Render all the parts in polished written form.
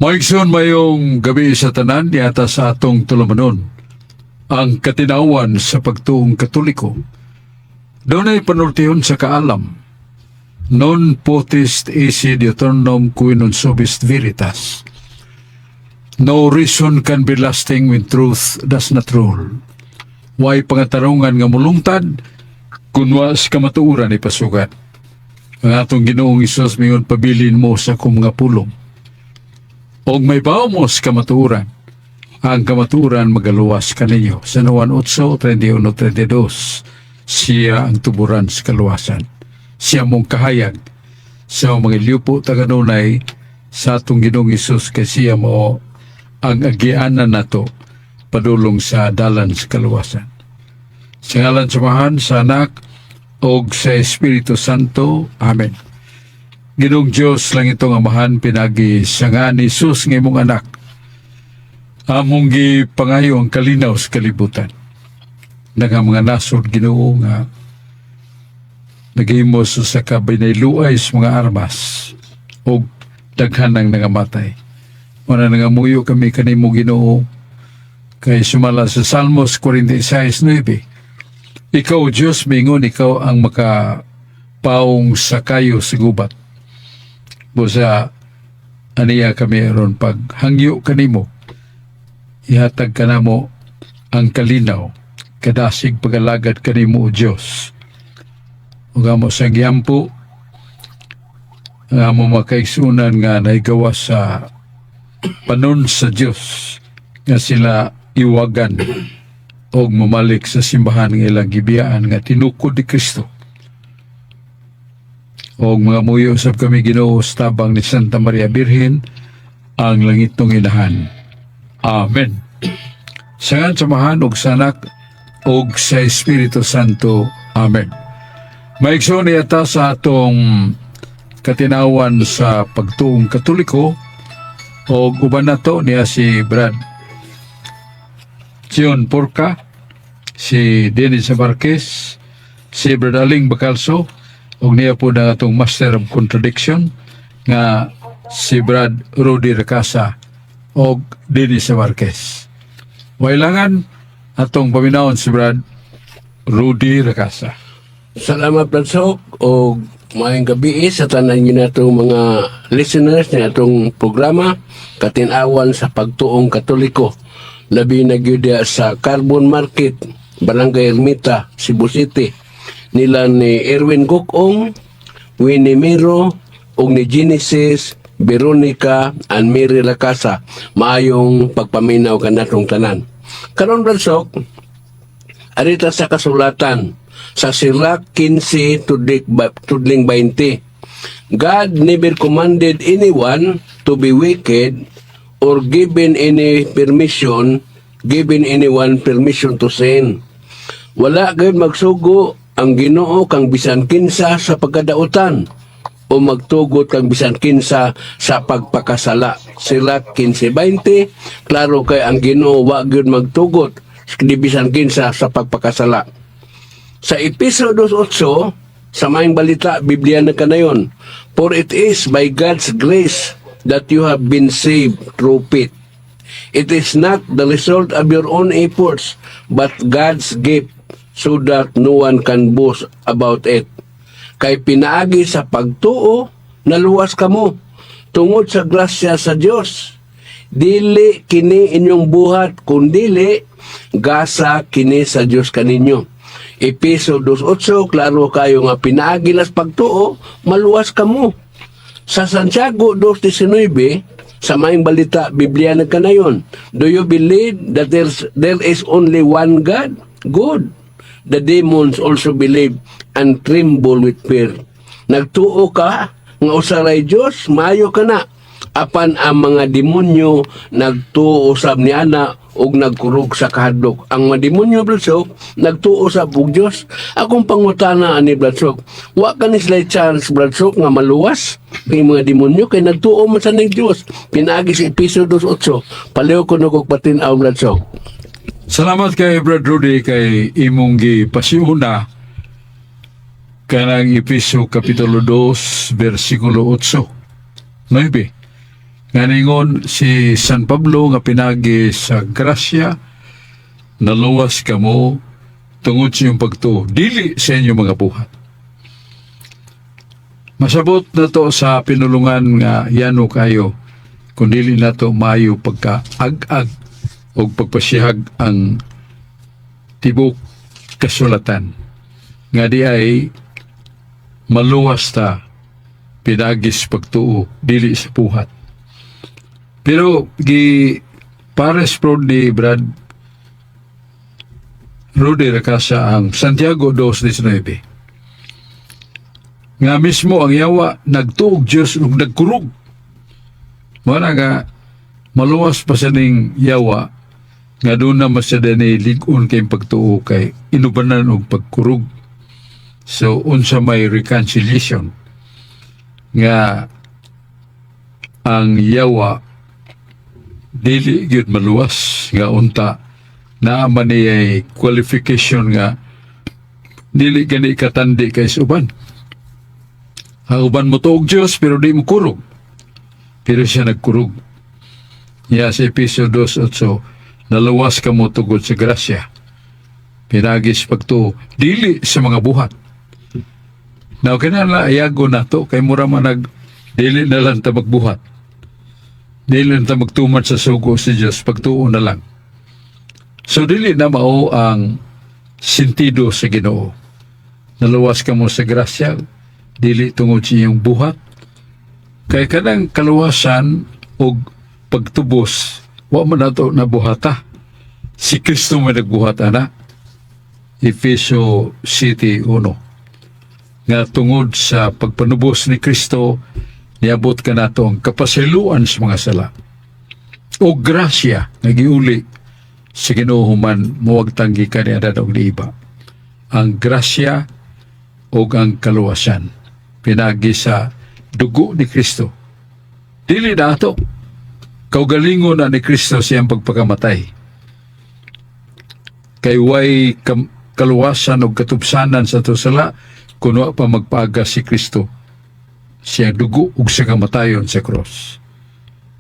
Mga maayong gabii sa tanan, niya ta sa atong tulumanon, ang Katinawan sa Pagtuong Katoliko. Dunay panultihon sa kaalam. Non potest esse diuturnum qui non subest veritas. No reason can be lasting when truth does not rule. Way pangatarungan nga mulungtad kung wa sa kamatuoran ipasugat. Ang atong Ginoong Hesus mingon, "Pabilin mo sa akong mga pulong. Og mahibaw mo sa kamatuoran, ang kamatuoran magaluwas kaninyo." Sa Juan 8, 31, 32, siya ang tuburan sa kaluwasan. Siya mao'y kahayag sa mga liupo taganunay sa atong Ginoong Hesus kay siya mao ang agianan nato padulong sa dalan sa kaluwasan. Sa ngalan sa Amahan, sa Anak, og sa Espiritu Santo. Amen. Ginoong Diyos, langitong Amahan, pinaagi sa ngalan ni Jesus nga imong anak, among gipangayo ang kalinaw sa kalibutan. Daghang mga nasod, Ginoo, nga naghimo sa kabinayluay sa mga armas og daghan nang nangamatay. Mao na nangamuyo kami kanimo, Ginoo, kay sumala sa Salmos 46:9, ikaw, Diyos, mingon, ikaw ang makapaong sa kayo sa gubat. Busa aniya kami aron paghangyo kanimo, ihatag kanamo ang kalinaw, kadasig pagalagad kanimo, O Diyos. Ug amo sa giampo ang amo makaigsunan nga nahigawas sa panon sa Dios nga sila iwagan og mamalik sa simbahan nga ilang gibiyaan nga tinukod ni Kristo. Og mangamuyo sab kami, Ginoo, sa tabang ni Santa Maria Birhen, ang langitnong Inahan. Amen. Sa ngalan sa Amahan ug sa Anak ug sa Espiritu Santo. Amen. Maigsoon, ta sa atong Katinawan sa Pagtuong Katoliko og uban nato niya si Brad John Porca, si Dennis Marquez, si Brad Aling Bacalso, ug niya po na atong Master of Contradiction nga si Brad Rudy Racasa og Dennis Marquez. Wailangan, atong paminawon si Brad Rudy Racasa. Salamat, Brad Sok, og maayong gabi sa tanan niyo natong mga listeners ni atong programa Katinawan sa Pagtuong Katoliko. Labi na gyud diha sa Carbon Market, Barangay Ermita, Cebu City. Nila ni Erwin Gukong, Winnie Miro, ug ni Genesis, Veronica, and Mary Lacasa. Maayong pagpaminaw kanatong tanan. Karon, Brad Sok, arita sa kasulatan sa Sirach 15 tudling 20. God never commanded anyone to be wicked or given anyone permission to sin. Wala gayud magsugo ang Ginoo kang bisan kinsa sa pagkadautan o magtugot kang bisan kinsa sa pagpakasala. Sirach 15:20, klaro kay ang Ginoo wa gyud magtugot di bisan kinsa sa pagpakasala. Sa Episo 2:8, sa Maayong Balita, Biblia na kanayon, "For it is by God's grace that you have been saved through faith. It is not the result of your own efforts, but God's gift, so that no one can boast about it." Kay pinaagi sa pagtuo, naluwas kamo tungod sa grasya sa Dios. Dili kini inyong buhat, kundili gasa kini sa Dios kaninyo. Epeso 2:8, klaro kayo nga pinaagi las pagtuo, maluwas kamo. Sa Santiago 2:19, sa Maayong Balita, Biblia na kanayon, "Do you believe that there is only one God? Good. The demons also believe and tremble with fear." Nagtuo ka nga usa ray Dios, maayo ka na. Apan ang mga demonyo nagtuo sab ni ana ug nagkurog sa kahadlok. Ang mga demonyo, Brad Sok, nagtuo sa ug Dios. Akong pangutana ani, Brad Sok, wa ka ni sila chance, Brad Sok, nga maluwas kay mga demonyo kay nagtuo man sa ning Dios. Pinaagi sa Episo 2:8. Paliw ko no kog patin-aw, Brad Sok. Salamat kay Brad Rudy kay imong gipasiuna kanang Episo Kapitulo 2 versikulo 8 9. Nga ningon si San Pablo nga pinagi sa grasya naluwas kamo tungod sa inyong pagtuo, dili sa inyong mga buhat. Masabot na to sa pinulungan nga yano kayo kung dili na to maayo pagka ag-ag o pagpasiyag ang tibok kasulatan nga di ay maluwas ta pinagis pagtuo, dili sa buhat. Pero gi pares prod ni Brad Rudy Racasa ang Santiago 2.19 nga mismo ang yawa nagtuog Diyos ug nagkurog. Mao na nga maluwas pa sa ning yawa nga doon na masya ni lig-on kay pagtuo kay inubanan og pagkurog. So unsa may reconciliation nga ang yawa dili gyud maluwas, nga unta naa man niyay qualification nga dili gani katandi kay sa uban. Ang uban mo tuog Diyos pero di mo kurog. Pero siya nagkurog. Ya sa Epeso 2.8, naluwas ka mo tugod sa grasya. Pinagis pagtuo, dili sa mga buhat. Now, kinahanglan ayago na to, kay mura man nag, dili na lang ta magbuhat. Dili na ta magtuman sa sugo sa Diyos, pagtuo na lang. So, dili na mao ang sentido sa Ginoo. Naluwas ka mo sa grasya, dili tungod sa iyong buhat. Kay kanang kaluwasan og pagtubos, wa man nato nabuhata. Si Kristo may nagbuhat ana. Efeso 7:1. Nga tungod sa pagpanubos ni Kristo, niabot ka nato ang kapasiluan sa mga sala. O grasya nga giuli sa Ginoo human muwagtang gikan ni Adan og ni Eva. Ang grasya o ang kaluwasan pinagi sa dugo ni Kristo. Dili na ato. Kaugalingon na ni Kristo siyang pagpakamatay. Kay way kaluwasan o katubsanan sa ato sala kung wa pa magpaagas si Kristo siyang dugo ug sa kamatayon sa cross.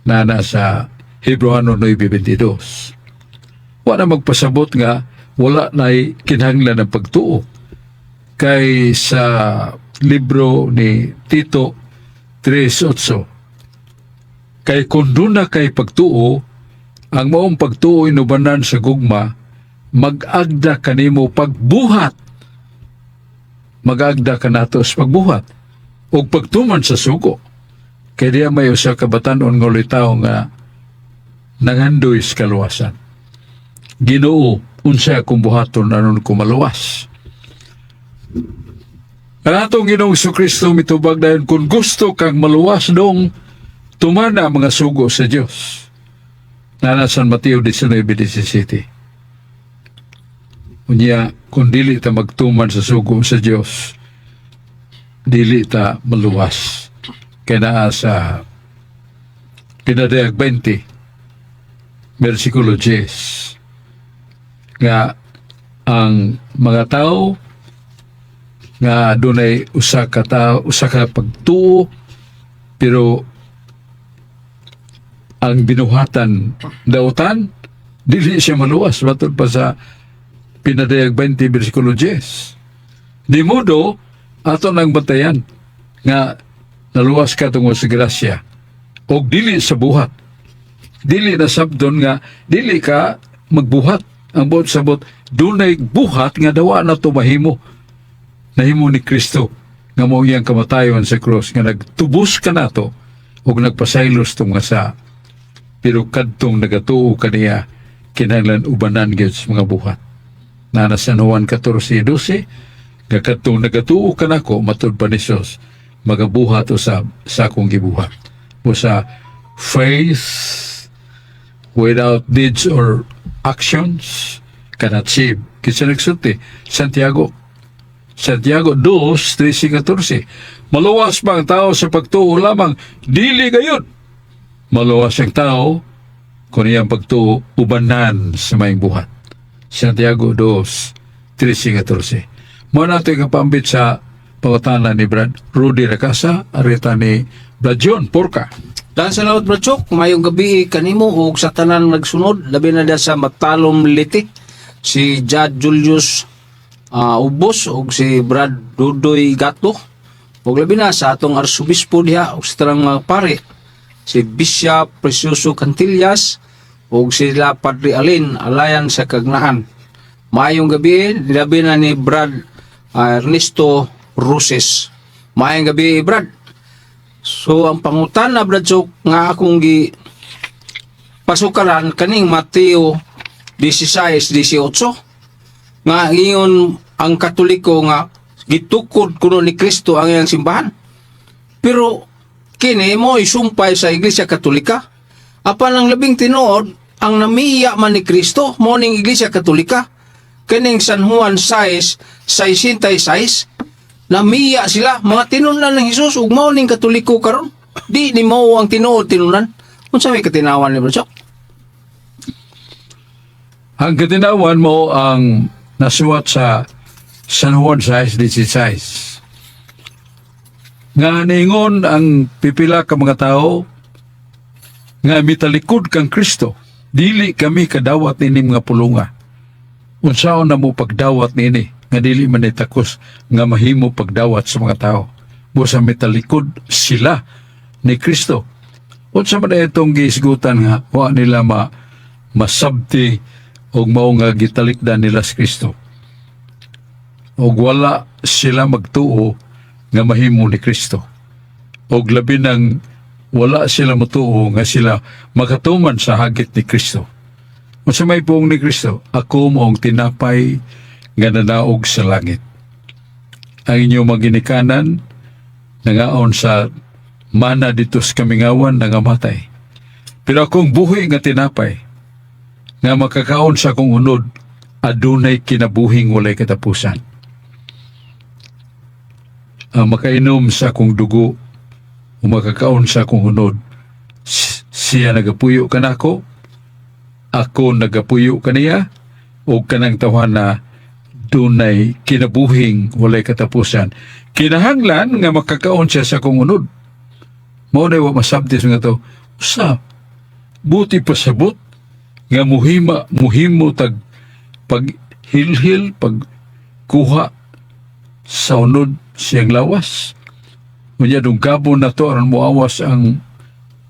Nana sa Hebreohano 9.22. Wa na magpasabot nga wala na'y kinahanglan ng pagtuo. Kay sa libro ni Tito 3.8, kay kung duna kay pagtuo, ang maong pagtuo inubanan sa gugma, mag-agda kanimo pagbuhat. Mag-agda ka nato sa pagbuhat ug pagtuman sa sugo. Kay diya may usa ka batan-on nga ulitawo nga nangandoy sa kaluwasan. "Ginoo, unsa akong buhaton aron ko maluwas?" Ang atong Ginoong Kristo mitubag dayon, "Kung gusto kang maluwas dong, tumana ang mga sugo sa Dios." Nana San Mateo 19.17. Unya, kung dili ta magtuman sa sugo sa Dios, dili ta maluwas. Kaya naa sa Pinadayag 20, versikulo 10, nga ang mga tao nga dunay usa ka tao, usa ka pagtuo, pero ang binuhatan dautan, dili siya maluwas matod pa sa Pinadayag 20 versikulo 10. Di modo ato nang bantayan nga naluwas ka tungod sa grasya og dili sa buhat. Dili na sabdon nga dili ka magbuhat. Ang buot sabot, dunay buhat nga dawa na to mahimo. Nahimo ni Kristo nga mao iyang kamatayon sa cross nga nagtubos kanato ug nagpasaylos tunga sa, pero kadtong nagatuo kaniya kinahanglan ubanan gyud sa mga buhat. Nana sa Juan 14:12 nga kadtong nagatuo kanako, matud pa ni Jesus, magabuhat usab sa akong gibuhat. O sa faith without deeds or actions cannot save. Kinsa nagsulti? Santiago. Santiago 2, 13, 14. Maluwas ba ang tao sa pagtuo lamang? Dili gayud. Maluwas ang tao kung iyang pagtuo ubanan sa maayong buhat. Santiago 2, 13, 14. Mao na ito kapambit sa pangutana ni Brad Rudy Racasa, arita ni Brad John Porca. Daghang salamat, Brad Chok. Maayong gabi kanimo ug sa tanan nagsunod, labi na diha sa Matalom, Leyte. Si Jad Julius Ubos ug si Brad Dudoy Gato. Ug labi na sa atong arsobispo diha ug sa tanang mga pare. Si Bishop Precioso Cantillas ug sila Padre Alin Alayan sa Kagnaan. Maayong gabi, labi na ni Brad Ernesto Roses. Maayong gabi, Brad. So ang pangutana, Brad Chok, nga akong gi pasukaran kaning Mateo 16:18 nga ingon ang Katoliko nga gitukod kuno ni Kristo ang iyang simbahan. Pero kini mo isumpay sa Iglesia Katolika. Apan ang labing tinuod, ang namiya man ni Kristo mo ning Iglesia Katolika. Kining San Juan 6:66, namiya sila mga tinun-an ng Hesus ug mao ning Katoliko karon. Di ni mao ang tinuod tinun-an. Unsa may katinawan ni Brad Chok? Ang katinawan mo ang nasuwat sa San Juan 6:16. Nga niingon ang pipila ka mga tao nga mitalikod kang Kristo, dili kami kadawat nini mga pulunga. Unsaon na mo pagdawat nini nga dili man ni takos nga mahimo pagdawat sa mga tao? Busa mitalikod sila ni Kristo. Unsa man itong giisgutan nga wa nila masabti og mao nga gitalikdan nila si Kristo? Og wala sila magtuo nga mahimo ni Kristo. Og labi nang wala sila motuo nga sila makatuman sa hagit ni Kristo. Unsa may puong ni Kristo? "Ako mo ang tinapay nga nanaog sa langit. Ang inyong mga ginikanan nangaon sa mana didto sa kamingawan, nangamatay. Pero akong buhi nga tinapay nga makakaon sa akong unod adunay kinabuhing walay katapusan. Ang makainom sa akong dugo o makakaon sa akong unod, siya nagapuyo kanako, ako nagapuyo kaniya, o kanang tawhana dunay kinabuhing walay katapusan." Kinahanglan nga makakaon siya sa akong unod. Mao na wa masabti sa nga to. Usa, buti pasabot nga muhima, muhimo tag pag hilhil, pag kuha sa unod siyang lawas. Unya dungkabon na to aron moawas ang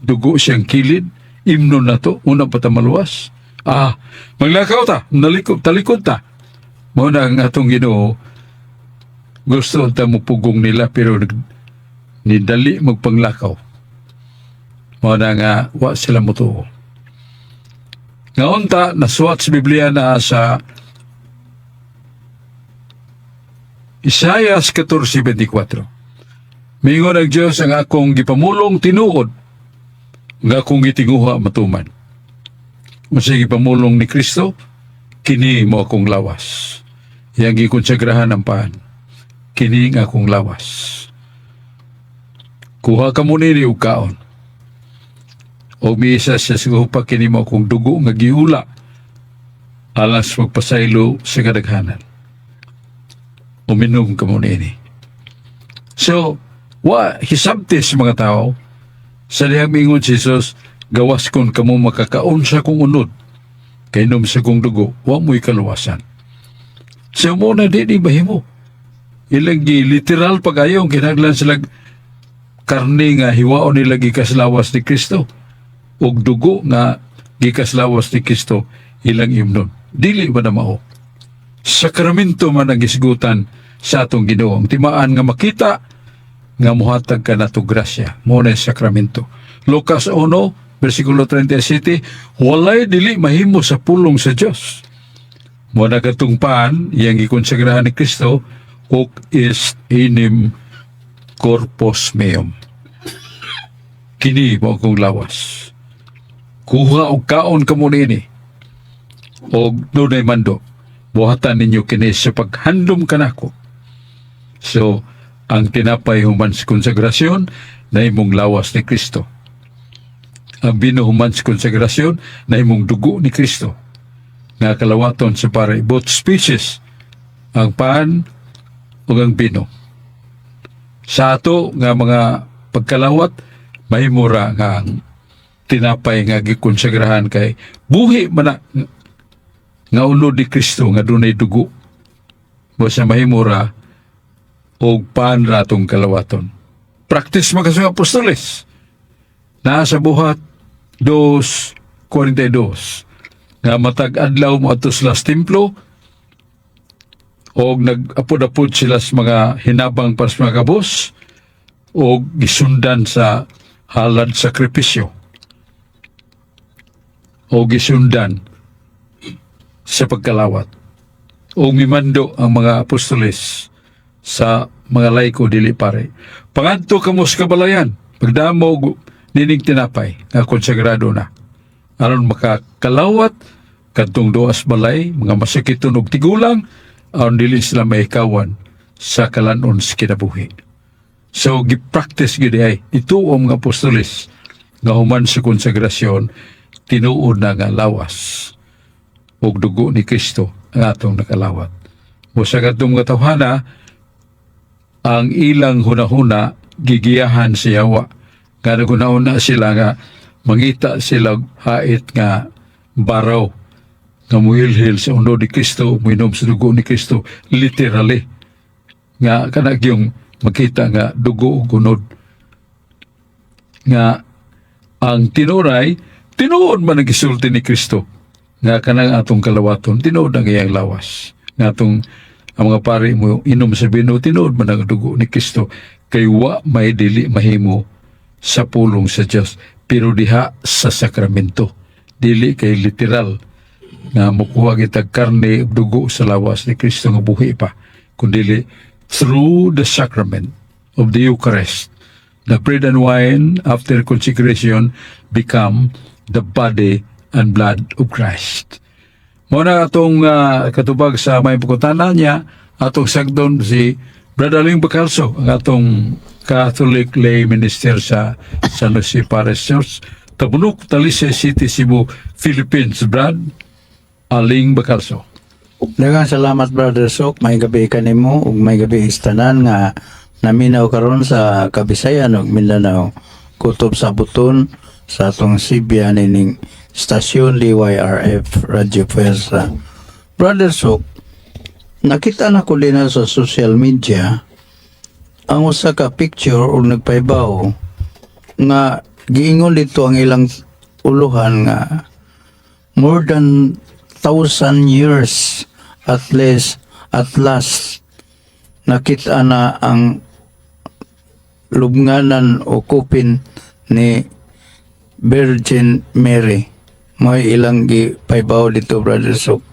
dugo siyang kilid, imnon na to, una pa ta maluwas. Ah, maglakaw ta, nalikod, talikod ta. Mao na ang atong Ginoo, gusto ta mo pugong nila pero nidali magpanglakaw. Mao na nga wa sila motuo. Nga unta nasuwat sa Biblia na sa Isayas 14:24. Mingon ang Diyos, "Ang akong gipamulong tinuod, nga akong gitinguha matuman." Unsa gipamulong ni Kristo? "Kini mo akong lawas." Iyang gikonsagrahan ang pan. "Kini ang akong lawas. Kuha ka mo nini og kaon." O miisa siya sa gupa, "Kini mo akong dugo nga giula alas magpasaylo sa kadaghanan. Uminom ka mo nini." So, wa hisabti sa mga tao sa dihang mingon si Jesus, "Gawas kon kamo makakaon sa akong unod, kainom sa akong dugo, wa mo'y kaluwasan." So mo na di mahimo. Ilang gi literal pag-ayo, kinahanglan sila karne nga hiwaon nila gikaslawas ni Kristo ug dugo nga gikaslawas ni Kristo ilang imnon. Dili ba na mao? Sakramento man ang gisgutan sa atong Ginoo. Ang timaan nga makita nga muhatag ka nato grasya. Mo na yung sakramento. Lucas 1, versikulo 37, walay dili mahimo sa pulong sa Dios. Mo na katong pan, iyang gikonsagrahan ni Kristo, "Hoc est enim corpus meum." "Kini mo akong lawas. Kuha og kaon kamo niini." Og dunay mando, "Buhatan ninyo kini sa paghandom kanako." So, ang tinapay human sa konsagrasyon nahimong lawas ni Kristo. Ang bino human sa konsagrasyon nahimong dugo ni Kristo. Nga kalawaton sa pare, both species, ang pan ug ang bino. Sa ato nga mga pagkalawat, Mahimo ra nga ang tinapay nga gikonsagrahan kay buhi man na nga unod ni Kristo nga dunay dugo. Basta mahimo ra og pan ra atong kalawaton. Practice man sa apostoles. Naa sa Buhat 2:42 nga matag adlaw moadto sila sa templo og nag-apod-apod sila sa mga hinabang para sa mga kabos og gisundan sa halad sakripisyo o gisundan sa pagkalawat o mimando ang mga apostoles sa mga laiko, dili pare. "Pangadto kamo sa kabalayan, pagdamo og nining tinapay nga konsagrado na aron makakalawat kadtong duas balay, mga masakiton og tigulang, aron dili sila mahikawan sa kalanon sa kinabuhi." So gi-practice gid ay ito ang mga apostoles nga human sa konsagrasyon, tinuod na nga lawas ug dugo ni Kristo ang atong nakalawat. Busa kadtong mga tawhana, ang ilang hunahuna gigiyahan si Yawa. Nga naghunahuna sila nga mangita sila og hait nga baraw nga muhilhil sa unod ni Kristo, muinom sa dugo ni Kristo, literally. Nga kanag yung makita nga dugo ug unod. Nga ang tinuray, tinuod man ang gisulti ni Kristo nga kanang atong kalawaton, tinuod ang iyang lawas. Nga atong ang mga pari mo inom sa bino, tinuod man ang dugo ni Kristo, kay wa may dili mahimo sa pulong sa Dios, pero diha sa sakramento, dili kay literal nga mukuha kitag karne ug dugo sa lawas ni Kristo nga buhi pa, kundili through the sacrament of the Eucharist, the bread and wine after consecration become the body and blood of Christ. Mao na atong katubag sa may pagkutana niya, atong sagdon si Brother Ling Bacalso, ang atong Catholic lay minister sa San Jose Parish Church, Tabunok, Talisay City, Cebu, Philippines. Brad Aling Bacalso. Daghang salamat, Brother Sok. Maayong gabii kanimo ug maayong gabii sa tanan nga naminaw karon sa Kabisayan ug Mindanao. Kutob sa buton sa atong Sibya nining stasyon DYRF Radio Fuerza. Brother Sok, nakita na ko din sa social media ang usa ka picture ug nagpaybaw nga giingon dito ang ilang uluhan nga more than 1,000 years at least, at last nakita na ang lubnganan o kupin ni Virgin Mary. May ilang gipaybaw dito, Brother Sok.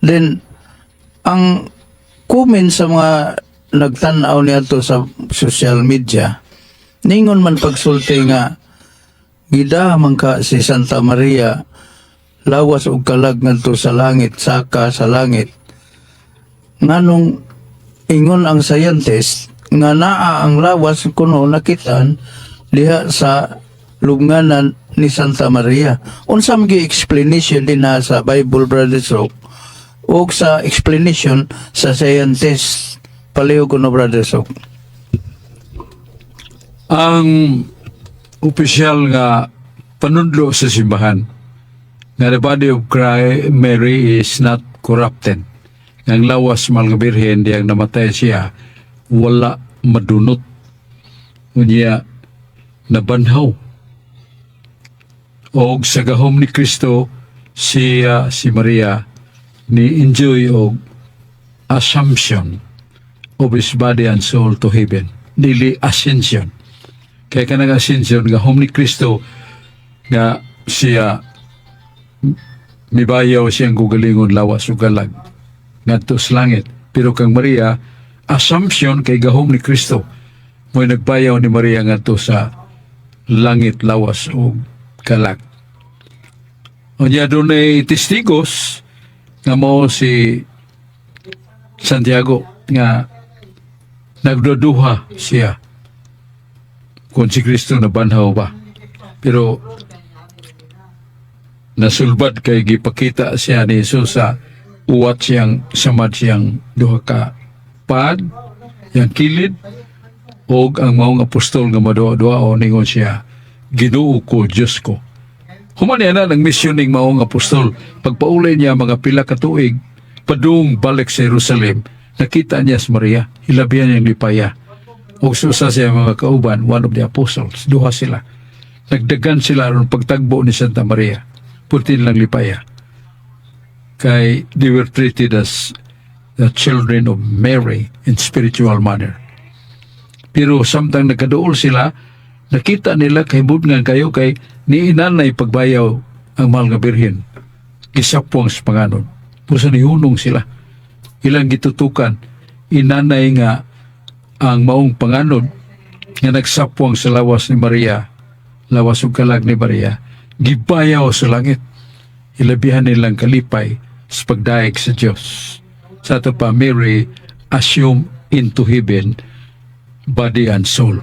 Then ang comment sa mga nagtan-aw niadto sa social media, ningon man pagsulti nga gida man ka si Santa Maria lawas ug kalag ngadto sa langit, saka sa langit. Nganong ingon ang scientist nga naa ang lawas kuno nakitaan diha sa lubnganan ni Santa Maria? Unsa man explanation din na sa Bible, Brother Sok, ug sa explanation sa scientist? Palihog kuno, Brother Sok. Ang opisyal nga panudlo sa simbahan nga the body of Christ, Mary, is not corrupted. Ang lawas Mahal nga Birhen diyang namatay siya wala madunot. Unya nabanhaw. Og sa gahom ni Kristo siya, si Maria, ni enjoy og assumption of his body and soul to heaven. Dili ascension. Kaya kanang ascension, gahom ni Kristo nga siya mibayaw siyang gugalingon lawas ug kalag ngadto sa langit. Pero kang Maria, assumption kay gahom ni Kristo. Mo'y nagbayaw ni Maria ngadto sa langit lawas ug kalag. Unya dunay testigos nga mao si Santiago nga nagduduha siya kung si Kristo nabanhaw ba. Pero nasulbad kay gipakita siya ni Jesus sa uwat siyang samad siyang duha ka pad, yang kilid, og ang maong apostol nga maduha-duha o ningon siya, Ginoo ko, Diyos ko. Human niya na ng misyon ning maong apostol, pagpaulay niya mga pila ka tuig, padung balik sa Jerusalem, nakita niya si Maria, hilabihan niyang lipaya. Og usa siya mga kauban, one of the apostles, duha sila. Nagdagan sila aron pagtagbo ni Santa Maria. Puti lang lipaya. Kay they were treated as the children of Mary in spiritual manner. Pero samtang nagkaduol sila, nakita nila kay nga kayo kay ni inanay pagbayaw ang mahal nga birhen. Gisapwang sa panganod. Busa nihunong sila. Ilang gitutukan, inanay nga ang maong panganod nga nagsapwang sa lawas ni Maria, lawas ug kalag ni Maria, gibayaw sa langit. Ilabihan nilang kalipay sa pagdayeg sa Dios. Sa ato pa, Mary assume into heaven body and soul.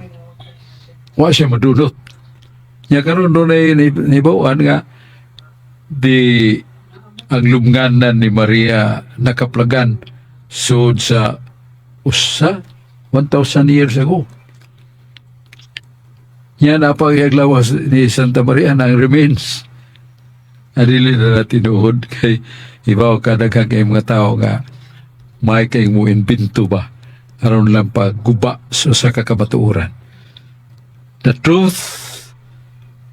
Wa siya madunot. Nya karon dunay nibawaan nga di ang lubnganan ni Maria nakaplagan sud sa usa 1,000 years ago. Nya napaglawas ni Santa Maria ng remains. Adili na na tinuod kay ibaw ka daghang kay mga tao nga may kay mo imbento ba aron lang pagguba sa usa ka kamatuoran. The truth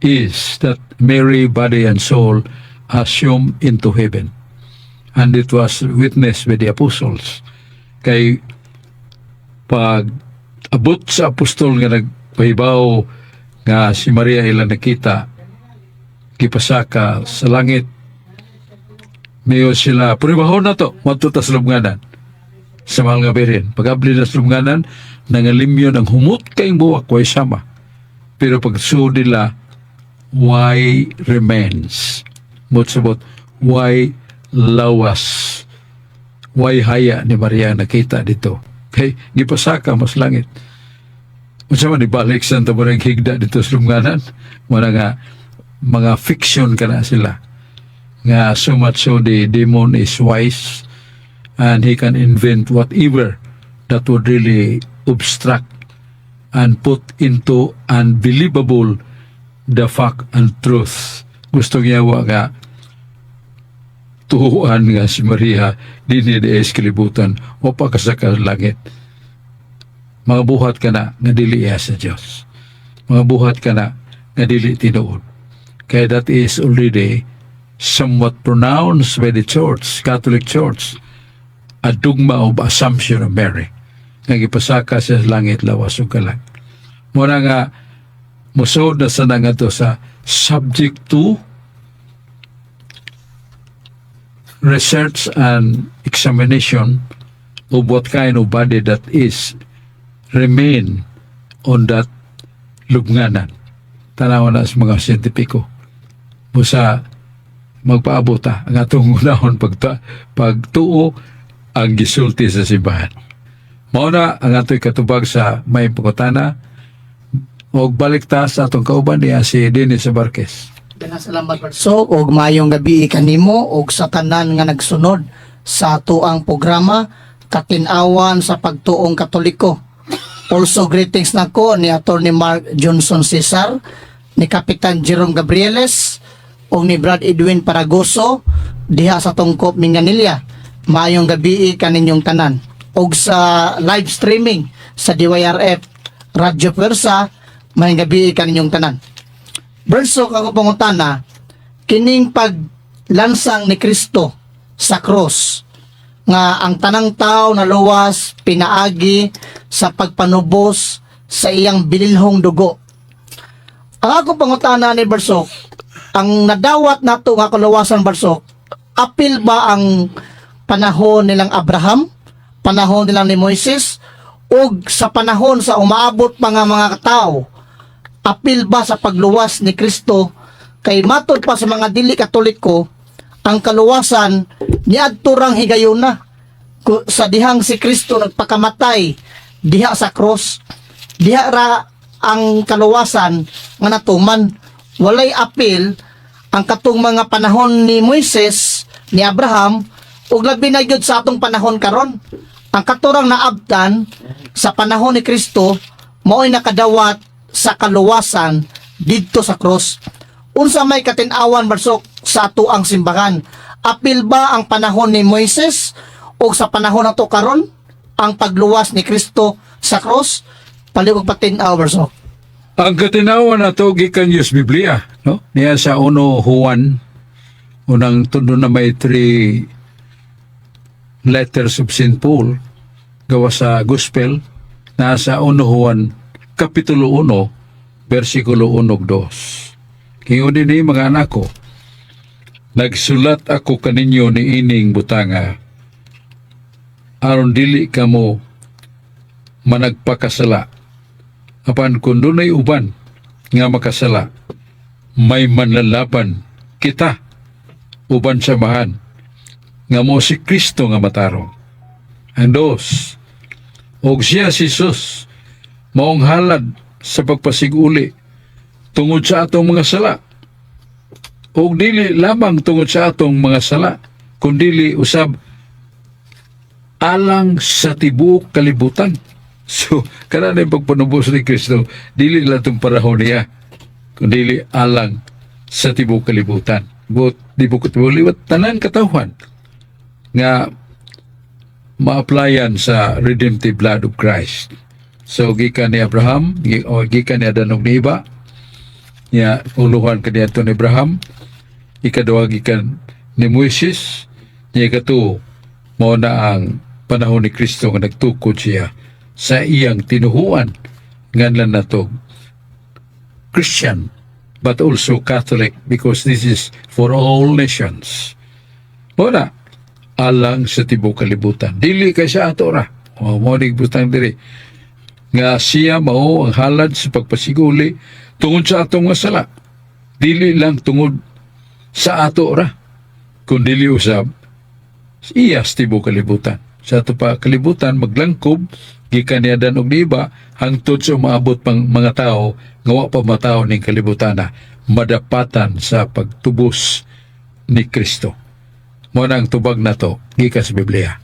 is that Mary, body and soul, assumed into heaven. And it was witnessed by the apostles. Kay pag abot sa apostol nga nagpahibaw nga si Maria ilang nakita, gipasaka sa langit, mayo sila, puribahon na to, madto ta sa lubnganan sa mahal nga birhen. Pag-abli na sa lubnganan, nangalimyon ang humot kayong buwak, way sama. Pero pag suod nila, way remains? Mot sabot, way lawas? Way haya ni Maria nakita dito? Okay, gipasaka mas langit. Unsa man ibalik sa Santa Maria higda dito sa lubnganan? Wala nga mga fiction kana sila. Nga so much so the demon is wise and he can invent whatever that would really obstruct and put into unbelievable the fact and truth. Gusto niya wa nga tuhuan nga si Maria dinhi di sa kalibutan o pa sa langit. Mga buhat ka na nga dili iya sa Dios. Mga buhat ka na nga dili tinuod. Kaya that is already somewhat pronounced by the Church, Catholic Church, a dogma of Assumption of Mary nga gipasaka sa langit lawas ug kalag. Muna nga musuod na sa nga to sa subject to research and examination of what kind of body that is remain on that lubnganan. Tanawa na sa mga siyentipiko. Busa magpaabot ta ang atong unahon pagtuo ang gisulti sa simbahan. Mao na ang ato'y katubag sa may pangutana og balik ta sa atong kauban niya si Dennis Barquez. Daghang salamat, Barso, og maayong gabi kanimo og sa tanan nga nagsunod sa atoang programa Katin-awan sa Pagtuong Katoliko. Also greetings nako ni Attorney Mark Johnson Cesar, ni Kapitan Jerome Gabrieles ug ni Brad Edwin Paragoso diha sa Tungkop, Minglanilla. Maayong gabi kaninyong tanan. Og sa live streaming sa DYRF Radyo Persa, maayong gabi kaninyong tanan. Berso ako pangutana, kining paglansang ni Kristo sa cross, nga ang tanang tao na luwas pinaagi sa pagpanubos sa iyang bililhong dugo. Ang akong pangutana ni Barsok, ang nadawat nato nga kaluwasan, Barsok, apil ba ang panahon nilang Abraham, panahon nilang ni Moises, ug sa panahon sa umaabot pa nga mga tao, apil ba sa pagluwas ni Kristo? Kay matod pa sa mga dili Katoliko, ang kaluwasan niadto rang higayuna sa dihang si Kristo nagpakamatay diha sa cross, diha ra ang kaluwasan nga natuman. Walay apil ang katong mga panahon ni Moises, ni Abraham, ug labi na gyud sa atong panahon karon. Ang katurang naabtan sa panahon ni Kristo mao'y nakadawat sa kaluwasan didto sa cross. Unsa may katin-awan, Brad Sok, sa atoang simbahan? Apil ba ang panahon ni Moises o sa panahon nato karon ang pagluwas ni Kristo sa cross? Palihog patin-aw, Brad Sok. Ang katinawan nato gikan sa Biblia, no? Niya sa 1 Juan, unang tundo na may three letters of St. Paul, gawa sa Gospel, nasa 1 Juan, Kapitulo 1, versikulo 1 ug 2. Ingon ni, "Mga anak ko, nagsulat ako kaninyo ni ining butanga, aron dili kamo managpakasala. Apan kung dunay uban nga makasala, may manlalaban kita uban sa Amahan nga mao si Kristo nga matarong." Ang dos, "Og siya si Jesus, maong halad sa pagpasiguli tungod sa atong mga sala. Og dili lamang tungod sa atong mga sala, kundili usab alang sa tibuok kalibutan." So, kana na yung pagpanubos ni Kristo, dili lang itong panahon niya, kundili alang sa tibuok kalibutan. But, di bukod liwat tanan katawhan nga ma-applyan sa redemptive blood of Christ. So, gikan ni Abraham, o gikan ni Adan ug ni Eva, niya uluhan kaniadto ni Abraham, ikaduha gikan ni Moises, niya ikatuo mao na ang panahon ni Kristo nga nagtukod siya sa iyang tinuhuan, nganlan nato Christian but also Catholic, because this is for all nations. Mao na alang sa tibuok kalibutan. Dili kay sa ato ra. O mao ni butang diri nga siya mao ang halad sa pagpasiguli tungod sa atong mga sala. Dili lang tungod sa ato ra, kundili usab iya sa tibuok kalibutan. Sa ato pa kalibutan maglangkob gikan ni Adan ug ni Eva hangtod sa umaabot pang mga tao nga wa pa matawo ning kalibutan na madapatan sa pagtubos ni Kristo. Mao na ang tubag nato gikan sa Biblia.